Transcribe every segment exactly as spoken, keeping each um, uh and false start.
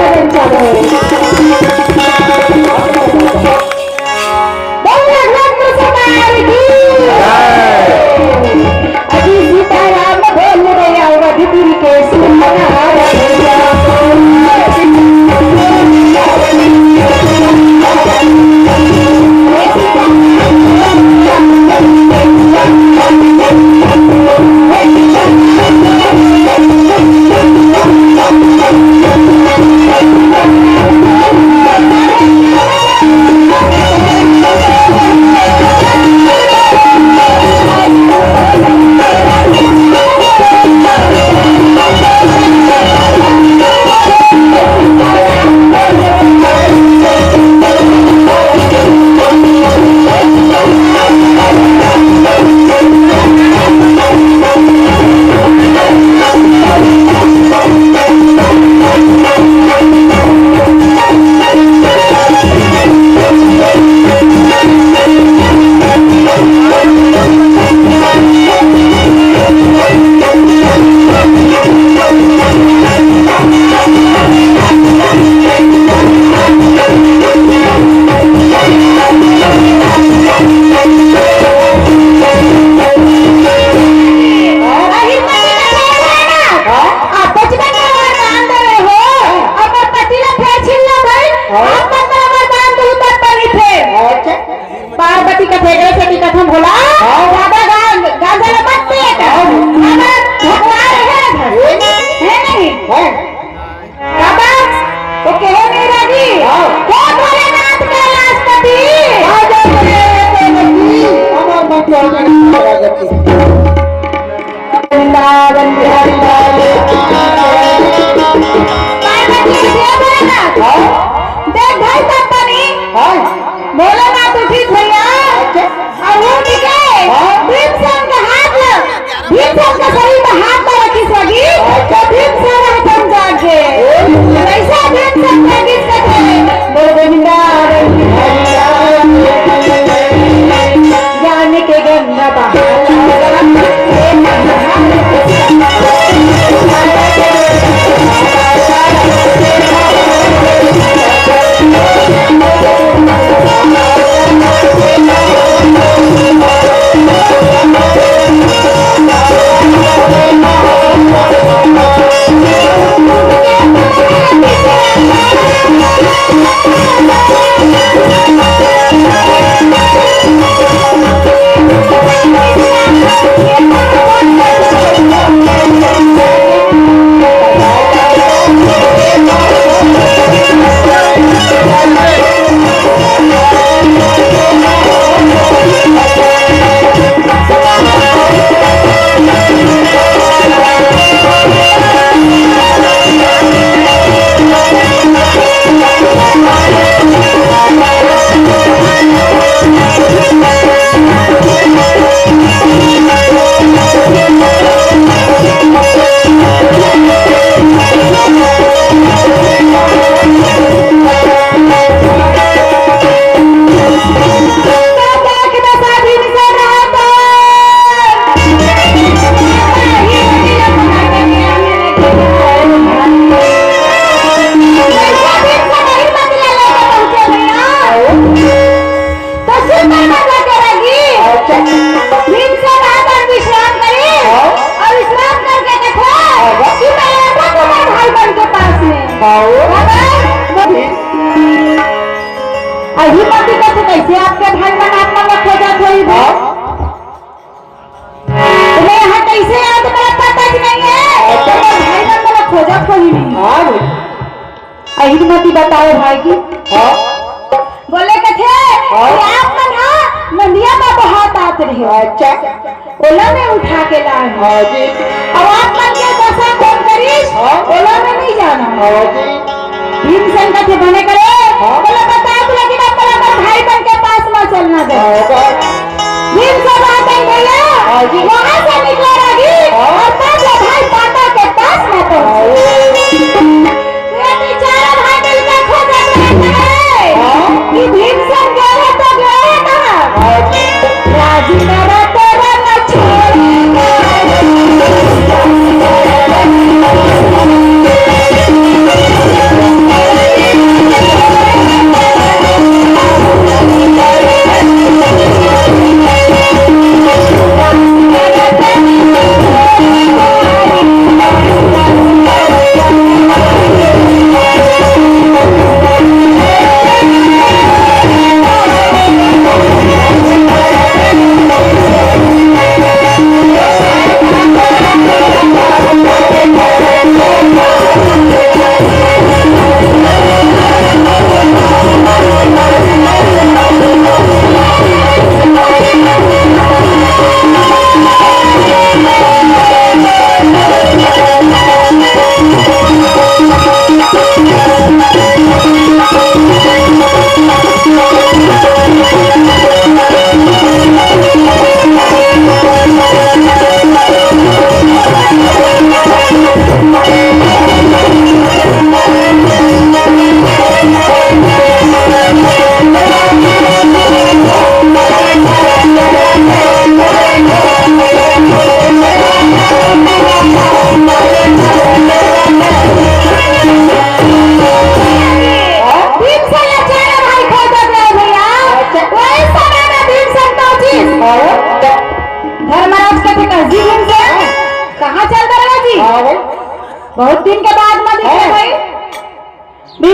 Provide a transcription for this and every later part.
बोल रघुनाथ सरकार की। अजी सीताराम बोल रे, अवध गिर के सुन। अरे, मत कर, मत कर। हाँ? आप बचपन में वरदान दे रहे हो, अपन पति ला फेर छीन लो भाई। हाँ? आप मत कर, वरदान दे, मत बनी फेर। अच्छा। पार्वती कथे, गए सती कथम भोला, हाँ। ज्यादा गा-, गांजा ला मत पिए कर। हाँ। ज्यादा भगवान है, है नहीं? हाँ। बाबा, तो कहे नहीं रागी। हाँ। हे भोलेनाथ कैलाशपति। राजा बोले तो नदी, हमार मत हो गए। वृंदावन बिहारी लाल। पार्वती से बोलेनाथ। हाँ। देख भाई तब बनी। हाँ। भोलेनाथ उठी भैया। अच्छा। अउ उठ के हाँ। भीमसेन के हाथ ल, भीमसेन के शरीर में हाथ ल रखिस लगी, तो भीमसेन ह थम जागे। कैसे भीमसेन जागिस कथे, बोल गोविंदा, ज्ञान के गंगा बहा। तो सुंदर माता के रागी। अच्छा। दिन से रात भर विश्राम करे। हाँ। और विश्राम करके देखो हाँ। कि मैं आता तुम्हारे भाई बन के पास में। हाँ। बाबा, अभी मत दिक्कत है, कैसे आपके भाई बन आप मन खोजत होई बे? हाँ। तुम्हें यहाँ कैसे याद मेरा पता ही नहीं है। अच्छा। तुम्हारे भाई बन खोजत होई नहीं। हाँ। अहिर मती बताओ भाई की। हाँ। बोले कथे हाँ। कि आप मन हा नदिया में बहात आत रहे। अच्छा। ओला में उठा के लाए। हाँ जी। अब आप मन के दशा कौन करिस? हाँ। ओला में नहीं जाना। हाँ जी। भीमसेन कथे बने करे। हाँ। बोले बताओ बोले कि मैं बराबर भाई बन के पास में चलना दे। हाँ, बस। भीमसेन बात है भैया। हाँ जी। वहाँ से निकले रागी। हाँ। और पांचों भाई पांडव के पास में पहुंचे। हाँ। ये बेचारा भाई मिलकर खोजत रहता है हाँ। कि भीमसेन गए तो गए कहाँ? हाँ। राजी न रहते रंग छोड़।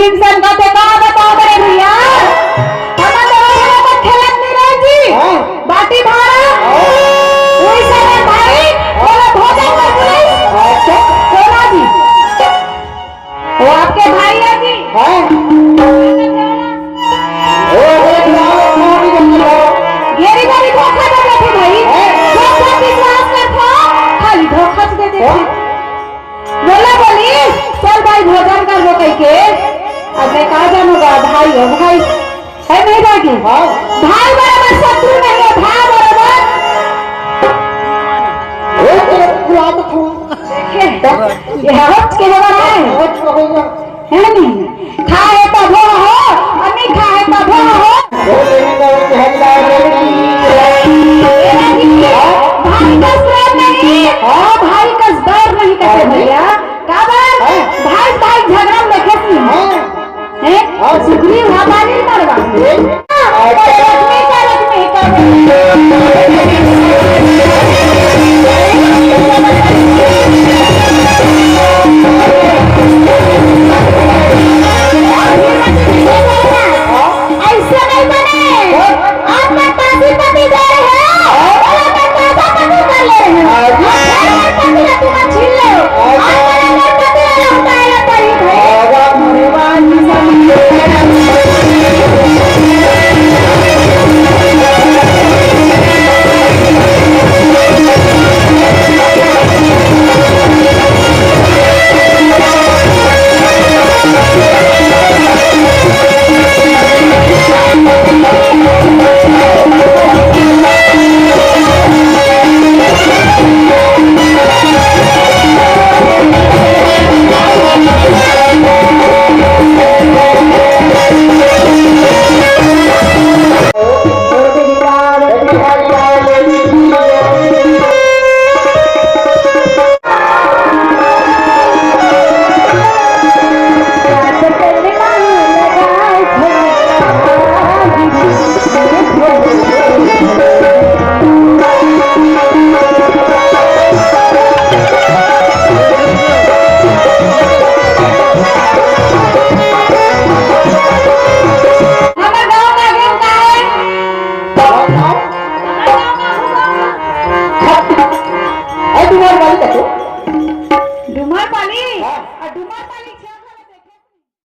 टेंशन का ते का बताओ बड़े भैया, हमन तो रोज रोज खेलत नहीं रहे जी। हाँ। बाटी भाड़ा, हाँ। वही समय भाई, बोला भोजन कर दे। अच्छा। बोला जी। वो आपके भाई है जी। हाँ। ओ, अरे, खिलाओ, खिलाओ, खिलाओ, खिलाओ। घेरी घेरी धोखा दे देथे भाई। हाँ। जो सब विश्वास करथो, खाली धोखा दे देथे। हाँ। बोला बोली, चल भाई भोजन करबो कहिके। अब मैं का जानूंगा भाई हो भाई, है नहीं बाकी? हाँ। भाई बराबर शत्रु नहीं है, भाई बराबर। ओ, तेरे को बुला तो था। देखे, ये हवच के बराबर है। हवच का होगा।